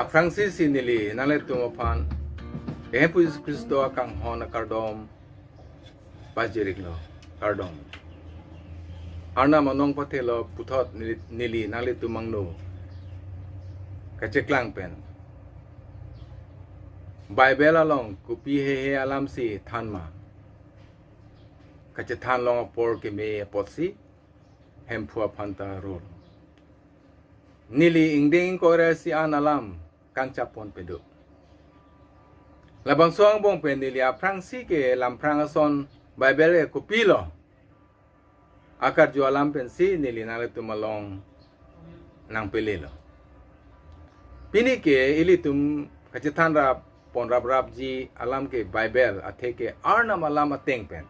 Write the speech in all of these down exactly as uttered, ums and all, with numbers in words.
Aphrangsi si neli nanglitum aphan Kehemphu Jisu Khristo akanghon akardom pajir-iklo, kardom. Arnam anong pathelo puthot neli, neli nanglitum angno kacheklang pen Bible along kopi heihei alamsi thanma kachethan long apor keme apotsi Hemphu aphan ta rul. Neli ingdeng ingkoi ra isi an alam kangchap ponpe do. Labangso angbong pen neli aphrangsi ke lamphrang ason Bible ke kopilo akarju alam pensi neli nanglitum along nangpelelo. Pini ke ilitum kachethan rap pon raprapji alam ke Bible, atheke Arnam alam ateng pen.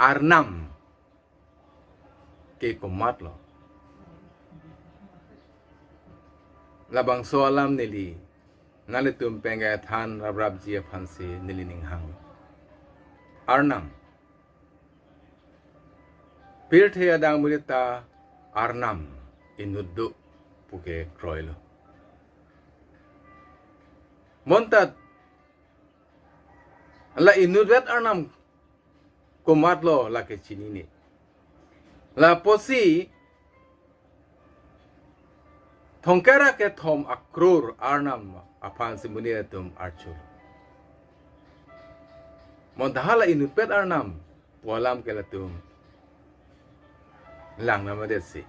Arnam ke komatlo? Labangso alam neli nanglitum pen kethan raprapji aphansi neli ning hang. Arnam. Pirthe adang murita Arnam inut do puke kroilo. Bonta la inutvet Arnam komatlo lake chinine. Lapusi thongkera kethom akror Arnam aphansi monit atum archo. Bonta hala inutvet Arnam pu alam ke latum lang namadetsi.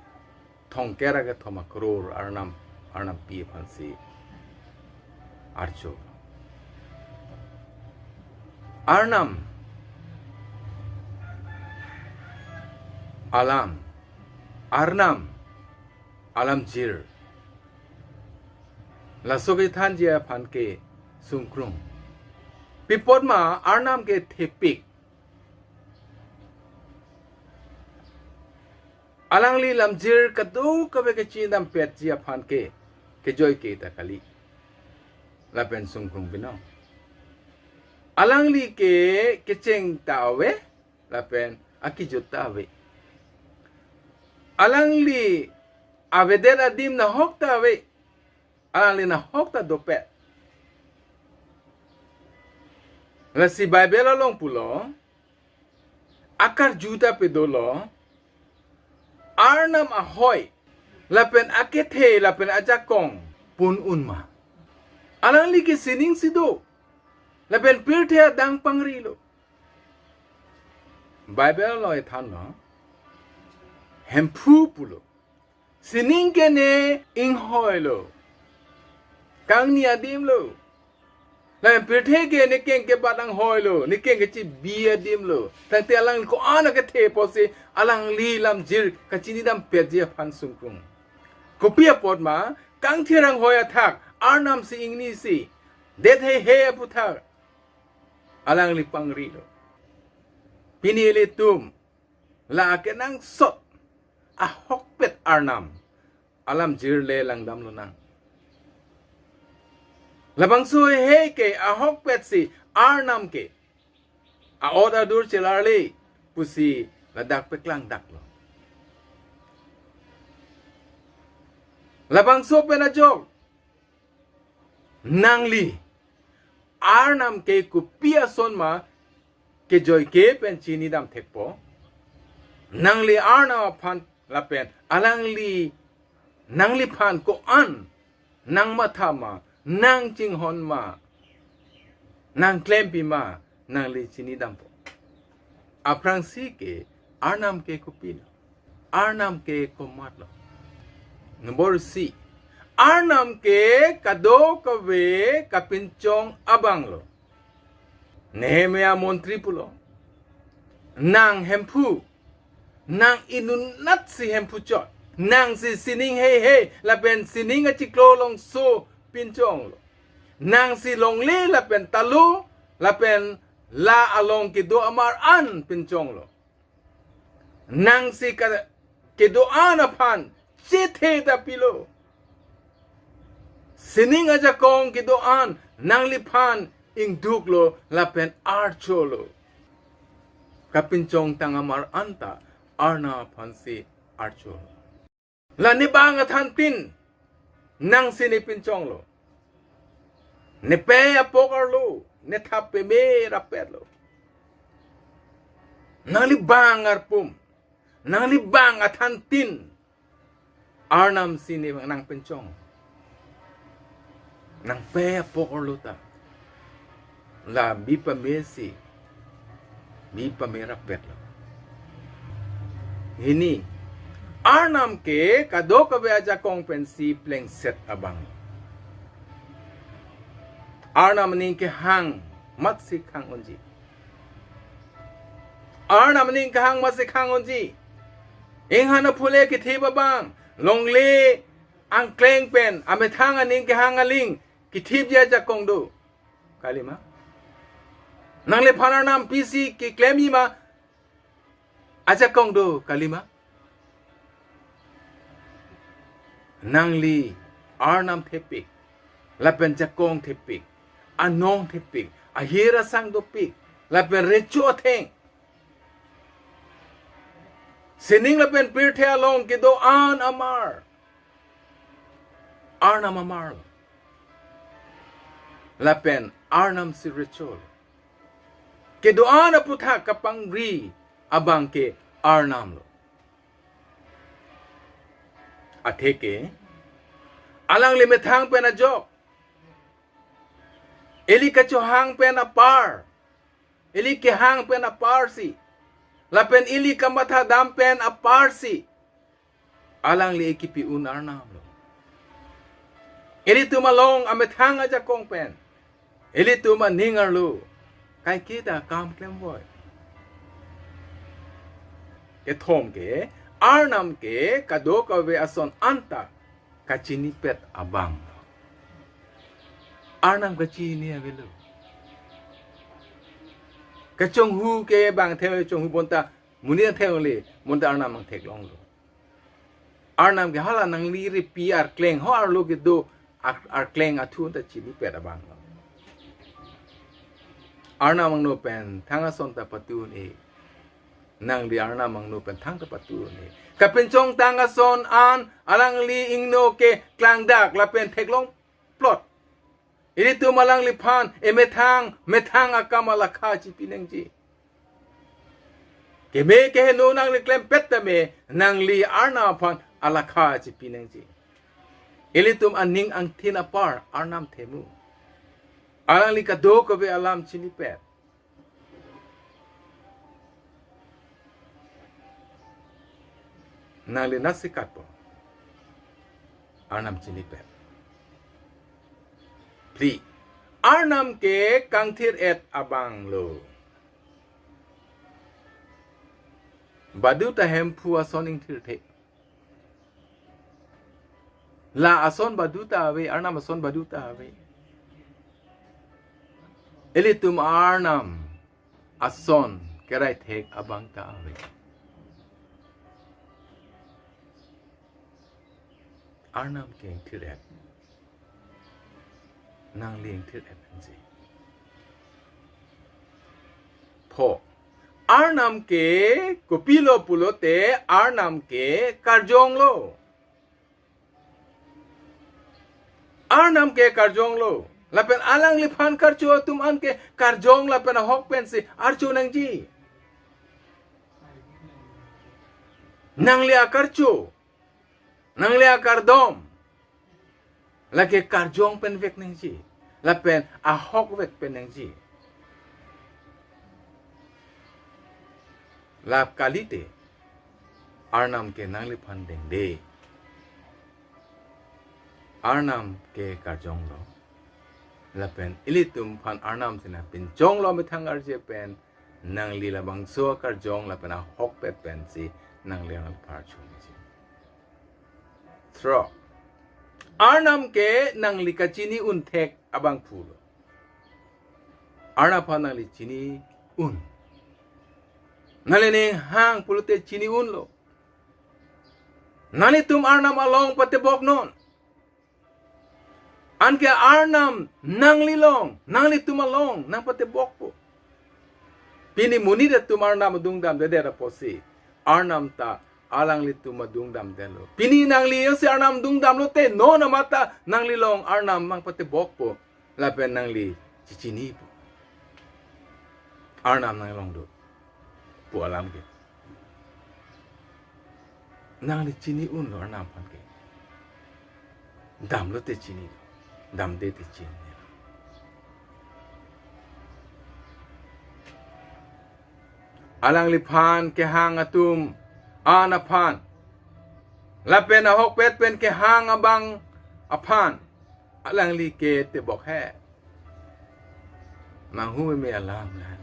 Thongkera kethom akror Arnam, Arnampi aphansi archo. Arnam alam, Arnam alamjir. Laso kethanji aphan ke sungkrung. Pi apotma Arnam ke thepik. Alangli lamjir kadokave kachinidam petji aphan ke kejoike ta kali. Lapen sungkrung binong. Alangli ke kecheng ta ave, lapen akejut ta ave. Alangli avedet adim nahok ta ave. Alangli nahok ta dopet. Lasi Bible along pulo, akarju ta pedolo, Arnam ahoi, lapen akethe, lapen ajakong pon unma. Alangli ke sining si do, lapen pirthe adang pangrilo. Bible along ethanlo, Hemphu pulo. Sining ke ne inghoilo. Kangni adimlo. Lapen pirthe ke ne keng kebat anghoilo, ne keng kechibi adimlo. Tangte alangli ko-an akethe apotsi alangli lamjir kachinidam petji aphan sungkrung. Kopi apotma, kangthir anghoi athak, Arnam si ingnisi det heihei aputhak alangli pangrilo. Pini ilitum la kenangsot ahokpet Arnam alamjir le langdam lonang. Labangso heihei ke ahokpetsi Arnam ke a-ot adur chelarle pusi ladak peklangdaklo. Labangso pen ajok nangli Arnam ke kopi asonma kejoike pen chinidam thekpo. Nangli Arnam aphan lapen alangli nangliphan ko-an nangmathama, nangchinghonma, nangklempima, nangli chinidampo. Aphrangsi ke Arnam ke kopilo, Arnam ke komatlo. Nombor isi, Arnam ke kadokave kapinchong abanglo. Nehemia montri pulo, nang Hemphu, nang inutnat si Hemphu chot. Nangsi sining heihei lapen sining achiklo alongso pinchonglo. Nangsi longle lapen talo lapen la along kedo amar an pinchonglo. Nangsi ka kedo-an aphan chethe ta pilo. Sining ajakong kedo-an nangliphan ingduklo lapen archolo. Kapinchongtang amar anta Arnam aphansi archolo. La ne bang athantin nangsi ne pinchonglo. Ne pei apok arlo, ne thap peme rapet lo. Nangli bang arpum, nangli bang athantin, Arnam si ne nangpinchong. Nang pei apok arlo ta, la bi pame si, bi pame rapet lo. Hini, Arnam ke kadokave ajakong pensi plengset abang. Arnam aning kehang matsi khang unji. Arnam aning kehang matsi khang unji. Inghan aphule kithip abang, longle angkleng pen amethang aning kehang aling kithipji ajakong do, kalima? Nangliphan Arnam pisi keklemji ma ajakong do, kalima? Nangli Arnam thepik, lapen jakong thepik, anong thepik, ahir asang dopik, lapen recho atheng, sining lapen pirthe along kedo-an amar, Arnam amar lo. Lapen Arnam si recho lo. Kedo-an aputhak kapangri abang ke Arnam lo. Atheke, alangli methang pen ajok, ili kachohang pen apar, ili kehang pen apar si, lapen ili kamathadam pen apar si, alangli ekipi un Arnam lo. Ilitum along amethang ajakong pen, ilitum aning arlo kaiketa kam klemvoi. Kethom ke, Arnam ke kadokave ason anta kachinipet abang. Arnam kachini avelo. Kachonghu ke bang the, chonghu bonta monit thek le, bonta Arnam angthek longlo. Arnam ke hala nangli ripi arkleng, ho arlo kedo ar-, arkleng athun ta chinipet abang lo. Arnam angno pen thang ason ta patu un-e. Nangli Arnam angno pen thang ta patu un-e. Kapinchong tang ason an alangli ingno ke klangdak lapen theklong plot. Ilitum alangliphan emethang methang akam alakha chipi nangji. Keme keheno nangli klempet tame, nangli Arnam aphan alakha chipi nangji. Ilitum aning angthin apar Arnam themu. Alangli kadokave alam chinipet. Nangli nasikatpo Arnam chinipet. Phli, Arnam ke kangthir-et abang lo. Badu ta Hemphu ason ingthirthe. La ason badu ta ave, Arnam ason badu ta ave. Ilitum Arnam ason kerai thek abang ta ave. Arnam ke ingthir-et. Nangli ingthir-et nangji. Pho, Arnam ke kopilo pulote Arnam ke karjong lo. Arnam ke karjong lo. Lapen alangliphan karcho atum an ke karjong lapen ahok pensi archo nangji. Nangli akarcho, nangli akardom, lake karjong pen vek nangji, lapen ahok vek pen nangji. Lap kalite, Arnam ke nangliphan dengde. Arnam ke karjong lo. Lapen ilitum aphan Arnam si nangpinchong lo methang arje pen, nangli labangso akarjong lapen ahokpet pensi nangli arnam apar chuniji. Throk, Arnam ke nangli kachini un thek abangphu lo. Arnam aphan nangli chini un. Nangli ning hang pulote chini unlo. Nanglitum Arnam along patebok non. Anke Arnam nanglilong, nanglitum along nangpatebokpo. Pini monit atum Arnam adung damdedet apotsi, Arnam ta alanglitum adung damdetlo. Pini nangli jongsi Arnam adung damlote, non amat ta nanglilong Arnam nangpatebokpo. lapen nangli chechini pu. Arnam nanglong do pu alam ke. Nangli chini unlo Arnam aphan ke. Damlote chini, damdete chini. Alangliphan kehang atum an aphan, lapen ahokpet pen kehang abang aphan alangli ke tebok he. Manghu meme alam la.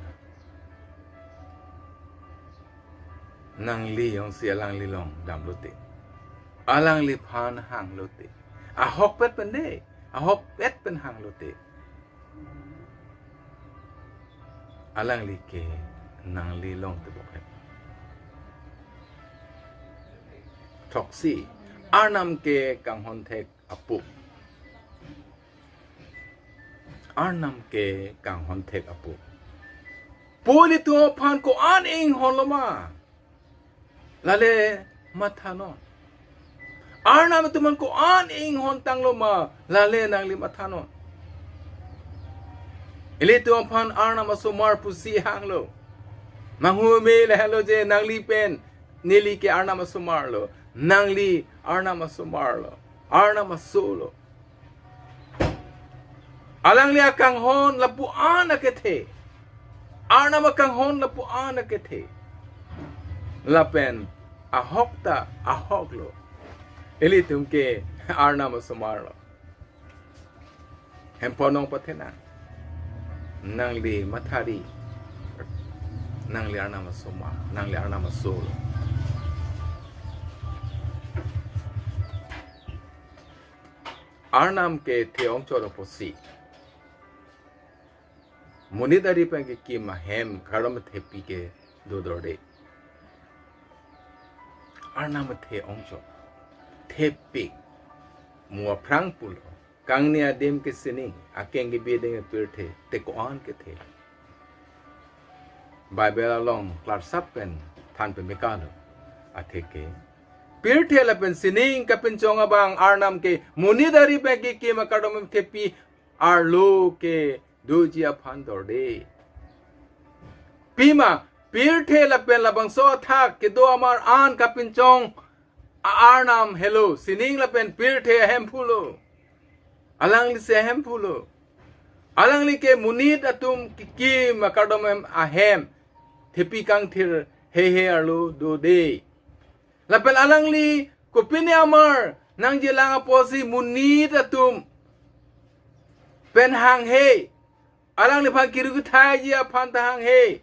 Nangli jongsi alangli along damlote, alangliphan hanglote, ahokpet pen de, ahokpet pen hanglote, alangli ke nangli along tebok he. Throksi, Arnam ke kanghon thek apo. Arnam ke kanghon thek apo. Pu ilitum aphan ko-an inghonlo ma, lale mathanon. Arnam atum aphan ko-an inghon tanglo ma, lale nangli mathanon. Ilitum aphan Arnam asomar pusi hanglo. Manghu meme lahelo je nangli pen neli ke Arnam asomar lo. Nangli Arnam asomar lo. Arnam aso lo. Alangli akanghon lapu-an akethe. Arnam akanghon lapu-an akethe. Lapen ahok ta ahok lo. Ilitum ke Arnam asomar lo. Hemphu anong pathenang. Nangli mathari. Nangli Arnam asomar. Nangli Arnam aso lo. Arnam kethe ongchot apotsi monit ari pen kekim ahem kardom thepi ke dodorde. Arnam kethe ongchot. Thepik. Mo aphrang pulo. Kangni adim ke sining, akeng kebi adim ke pirthe, te ko-an kethe. Bible along klarsap pen than peme kalo. Atheke pirthe lapen sining kapinchong abang Arnam ke monit ari pen kekim akardom thepi arlo ke doji aphan dorde. Pima, pirthe lapen labangso athak kedo amar an kapinchong a-Arnam helo, sining lapen pirthe ahemphu lo. Alanglisi ahemphu lo. Alangli ke monit atum kekim akardom ahem thepi kangthir heihei arlo dode. Lapen alangli kopine amar nangjilang apotsi monit atum pen hanghe. Alangliphan kiru kithaiji aphan ta hanghe.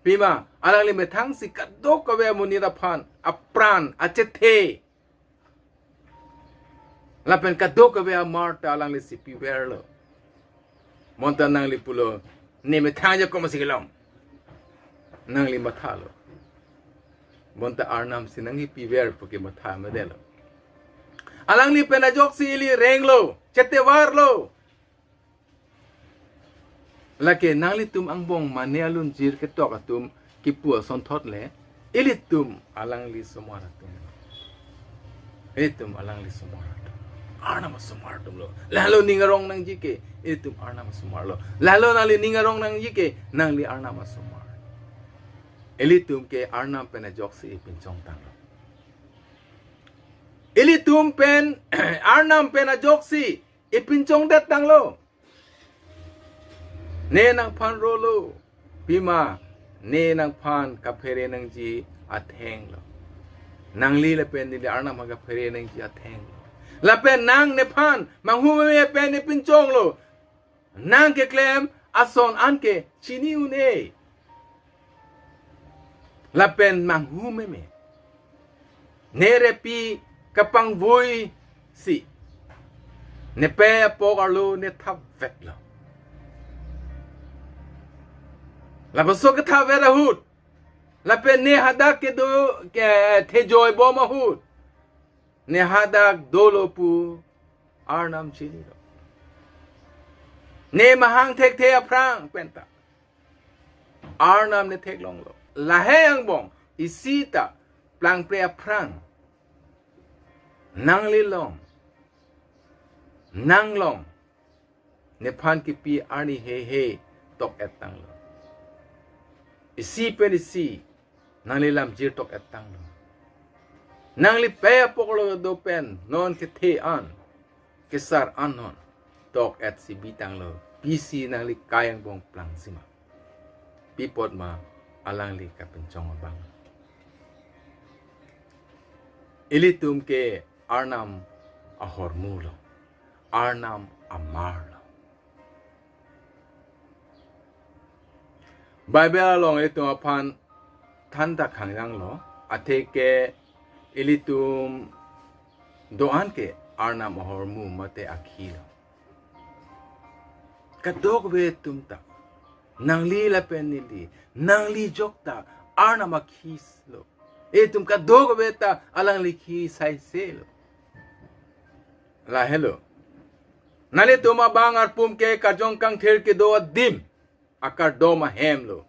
Pima, alangli methangsi kadokave amonit aphan apran achethe. Lapen kadokave amar ta alanglisi piverlo. Bonta nangli pulo, ne methang ajakong si kelong. Nangli mathalo. Bonta Arnamsi nangli piver puke matha medelo. Alangli pen ajoksi ili renglo, chetevarlo. Lake nanglitum angbong mane alunjir ketok atum kipu asonthot le, ilitum alangli asomar atum. Ilitum alangli asomar atum. Arnam asomar atum lo. Lahelo ning arong nangji ke, ilitum Arnam asomar lo. Lahelo nangli ning arong nangji ke, nangli Arnam asomar. Ilitum ke Arnam pen ajoksi ipinchong tanglo. Ilitum pen, Arnam pen ajoksi ipinchongdet tanglo. Ne nangphan rolo, pima, ne nangphan kaphere nangji atheng lo. Nangli lapen neli Arnam kaphere nangji atheng lo. Lapen nang nephan, manghu meme pen nepinchong lo. Nang keklem ason anke chini un-e. Lapen manghu meme. Ne repi kapangvoi si. Ne pe apok arlo ne thapvet lo. Lapuson ke thapvet ahut. Lapen ne hadak kedo ke thejoi bom ahut. Ne hadak dolo pu Arnam chinilo. Ne mahang thekthe aphrang penta Arnam ne theklonglo. Lahei angbong isi ta plangpre aphrang. Nangli long. Nang long. nephan kipi arni heihei tok-et tanglo. Isi pen isi nangli lamjir tok-et tanglo. Nangli pei apoklo do pen non kethe an, kesar an non tok-et si bi tanglo. Pisi nangli kai angbong plang sima? Pi apot ma alangli kapinchong abang? Ilitum ke Arnam ahormu lo, Arnam amar lo. Bible along ilitum aphan than ta khangjang lo, atheke ilitum do-an ke Arnam ahormu mate akhi lo. Kadokave atum ta, nangli lapen neli, nangli jok ta Arnam akhi lo. Itum kadokave ta alangli akhi saise lo. Lahelo. Nanglitum abang arpum ke karjong kangthir kedo adim, akardom ahem lo.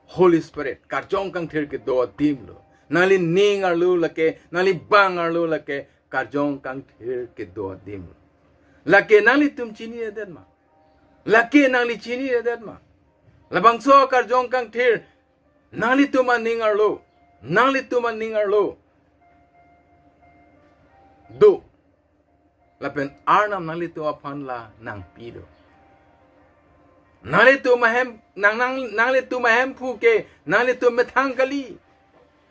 Holy Spirit, karjong kangthir kedo adim lo. Nangli ning arlo lake, nangli bang arlo lake, karjong kangthir kedo adim lo. Lake nanglitum chiniredet ma? Lake nangli chiniredet ma? Labangso karjong kangthir nanglitum aning arlo, nanglitum aning arlo do. Lapen Arnam nanglitum aphan la nangpi do. Nanglitum ahem, nang, nang, nanglitum ahemphu ke nanglitum methang kali.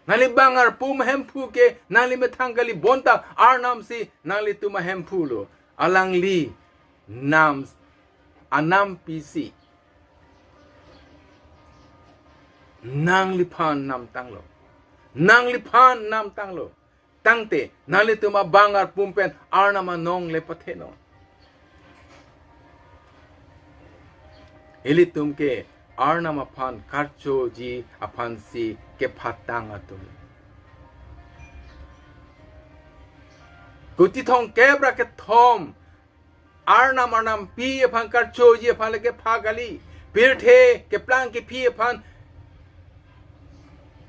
Nangli bang arpum ahemphu ke nangli methang kali, bonta Arnam si nanglitum ahemphu lo. Alangli nam, anam pisi nangliphan nam tanglo. Nangliphan nam tanglo. Tangte nanglitum abang arpum pen Arnam anong le pathenon. Ilitum ke Arnam aphan karchoji aphan si kephatang atum. Kuti thomkep ra kethom Arnam arnampi aphan karchoji aphan le kepha kali. Pirthe keplang kephi aphan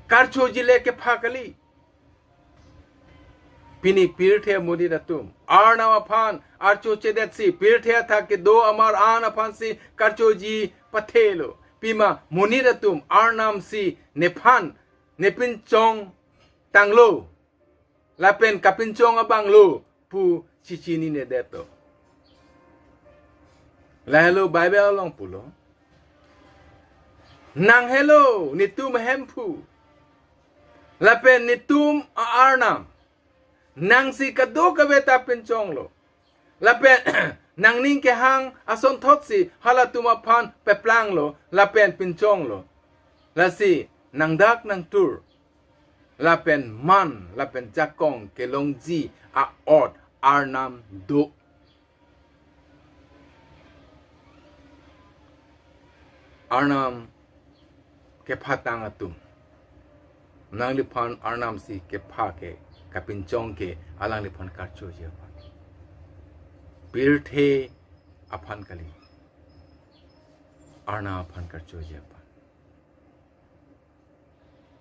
karchoji le kepha kali. Pini pirthe amonit atum Arnam aphan archo chedet si, pirthe athak kedo amar an aphan si karchoji pathelo. Pima monit atum Arnam si nephan, nepinchong tanglo, lapen kapinchong abang lo pu chechininedet to. Lahelo Bible along pulo. Nang helo netum ahemphu, lapen netum a-Arnam. Nang si kadokave ta pinchong lo. Lapen nangning kehang asonthot si halatum aphan peplang lo, lapen pinchong lo. Lasi nangdak nangtur, lapen man, lapen jakong kelongji a-ot Arnam do. Arnam kephatang atum, nangliphan Arnam si kepha ke, kapinchong ke alangliphan karchoji aphan. Pirthe aphan kali, Arnam aphan karchoji aphan.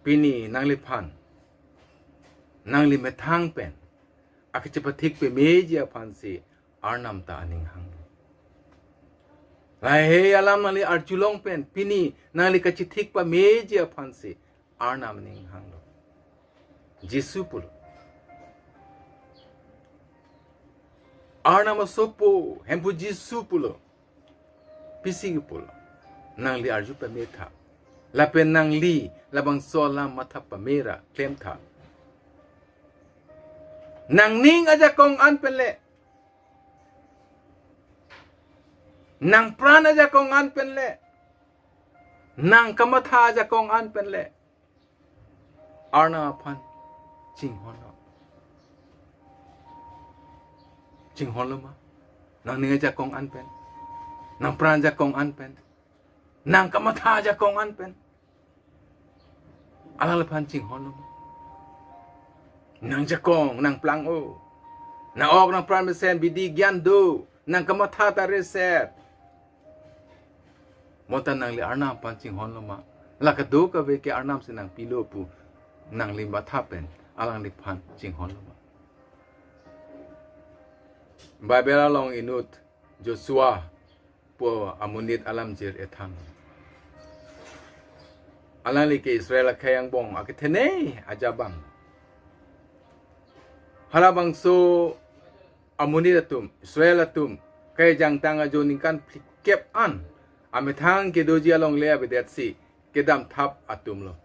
Pini nangliphan, nangli methang pen akachepathik pameji aphan si Arnam ta aning hang. Lahei alam nangli arjulong pen pini nangli kachethik pameji aphan si Arnam aning hanglo. Jisu pulo. Arnam asopo, Hemphu Jisu pulo. Pisi ke pulo. Nangli arju pametha. Lapen nangli labangso alam matha pamera klemtha. Nangning ajakong an pen le, nangpran ajakong an pen le, nangkamatha ajakong an pen le, Arnam aphan chinghonlo. Chinghonlo ma? Nangning ajakong an pen, nangpran ajakong an pen, nangkamatha ajakong an pen, alangliphan chinghonlo ma? Nangjakong, nangplang-o, nang-ok nangpran mesen bidi gyan do, nangkamatha ta reset. Bonta nangli Arnam aphan chinghonlo ma? La kadokave ke Arnam si nangpilo pu nangli matha pen alangliphan chinghonlo ma? Bible along inut Joshua pu amonit alamjir ethan. Alangli ke Israel akhei angbong akethenei ajabang. Halabangso amonit atum, Israel atum, kejangtang ajo ningkan phlikep an amethang kedoji alongle avedetsi kedamthap atumlo.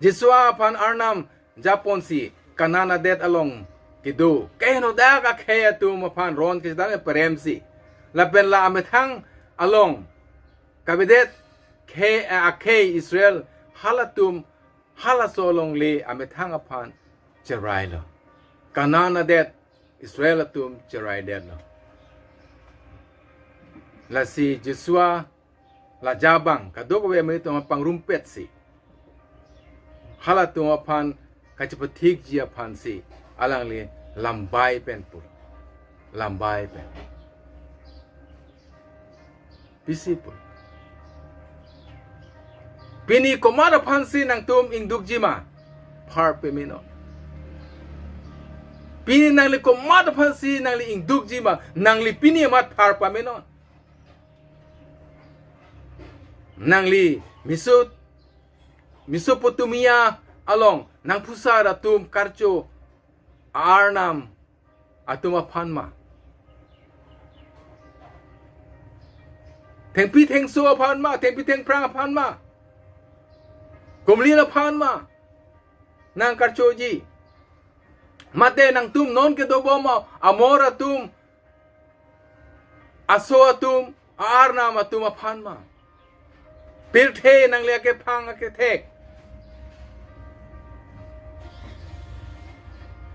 Joshua aphan Arnam japonsi Kanan adet along kedo kehenodak akhei atum aphan ron kesedan peremsi, lapen la amethang along kavedet khei, eh, akhei Israel halatum halaso alongle amethang aphan cherailo. Kanan adet Israel atum cheraidetlo. Lasi Joshua la jabang kadokave amonit atum aphan pangrumpetsi, halatum aphan kachepathikji aphansi alangli lambai pen pu. Lambai pen. Pisi pu. Pini komat aphansi nangtum ingdukji ma? Phar pemenon. Pini nangli komat aphansi nangli ingdukji ma? Nangli pini amat phar pamenon. Nangli Meso-, Mesopotamia along nangphusar atum karcho arnam atum aphan ma? Thengpi thengso aphan ma? Thengpi thengphrang aphan ma? Kumlin aphan ma nang karchoji? Mate nangtum non kedobom a-Amor atum, aso atum, a-arnam atum aphan ma? Pirthe nangli akephang akethek,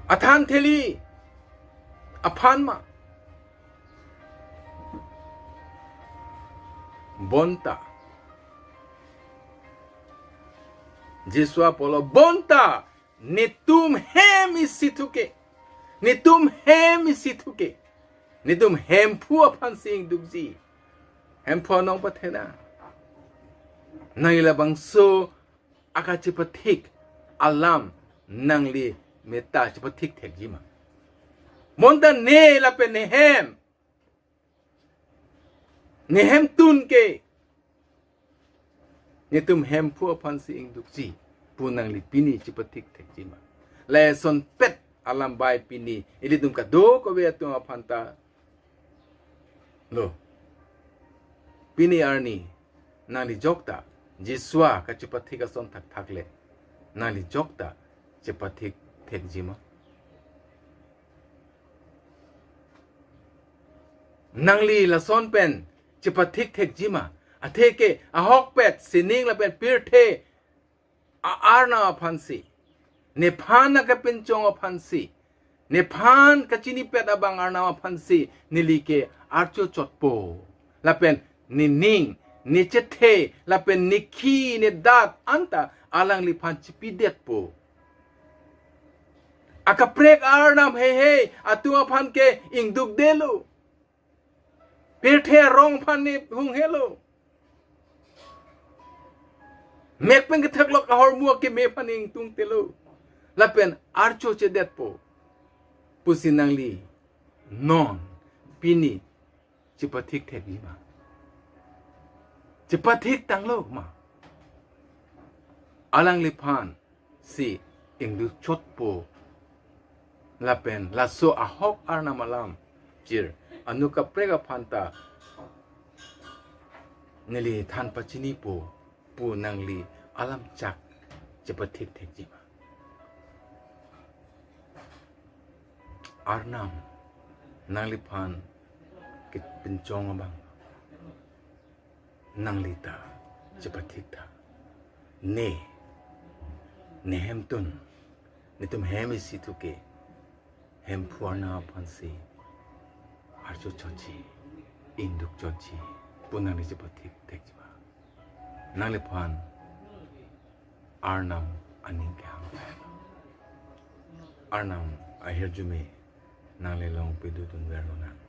athan theli aphan ma? Bonta Joshua pulo, bonta netum hem isi thu ke, netum hem isi thu ke, netum Hemphu aphansi ingdukji. Hemphu anong pathena. Nangli labangso akachepathik alam nangli meta chepathik thekji ma? Bonta ne lapen nehem, nehemtun ke netum Hemphu aphansi ingdukji pu nangli pini chepathik thekji ma? Lasonpet alambai pini ilitum kadokave atum aphanta lo. Pini arni nangli jokta Joshua kachepathik ason thakthak le nangli jokta chepathik thekji ma? Nangli lason pen chepathik thekji ma? Atheke ahokpet sining lapen pirthe a-arnam aphansi, nephan akepinchong aphansi, nephan kachinipet abang arnam aphansi neli ke archo chotpo. Lapen nening, nechethe, lapen nekhi, nedat anta alangliphan chipidetpo. Akaprek arnam heihei atum aphan ke ingdukdetlo. Pirthe arong aphan ne hunghelo. Mek pen ketheklok ahormu akeme aphan ingtungtelo. Lapen archo chedetpo pusi nangli non pini chepathik thekji ma? Chepathik tanglo ma? Alangliphan si ingduk chotpo. Lapen laso ahok arnam alamjir anu kaprek aphanta neli than pachinipo pu nangli alamchak chepathik thekji ma? Arnam nangliphan kepinchong abang nangli ta chepathik tha. Ne, nehemtun, netum hem isi thu ke, Hemphu arnam aphansi archo chotji, ingduk chotji pu nangli chepathik thekji ma? Nangliphan arnam aning kehang, arnam ahirjume nangli along pidun dunver lonang.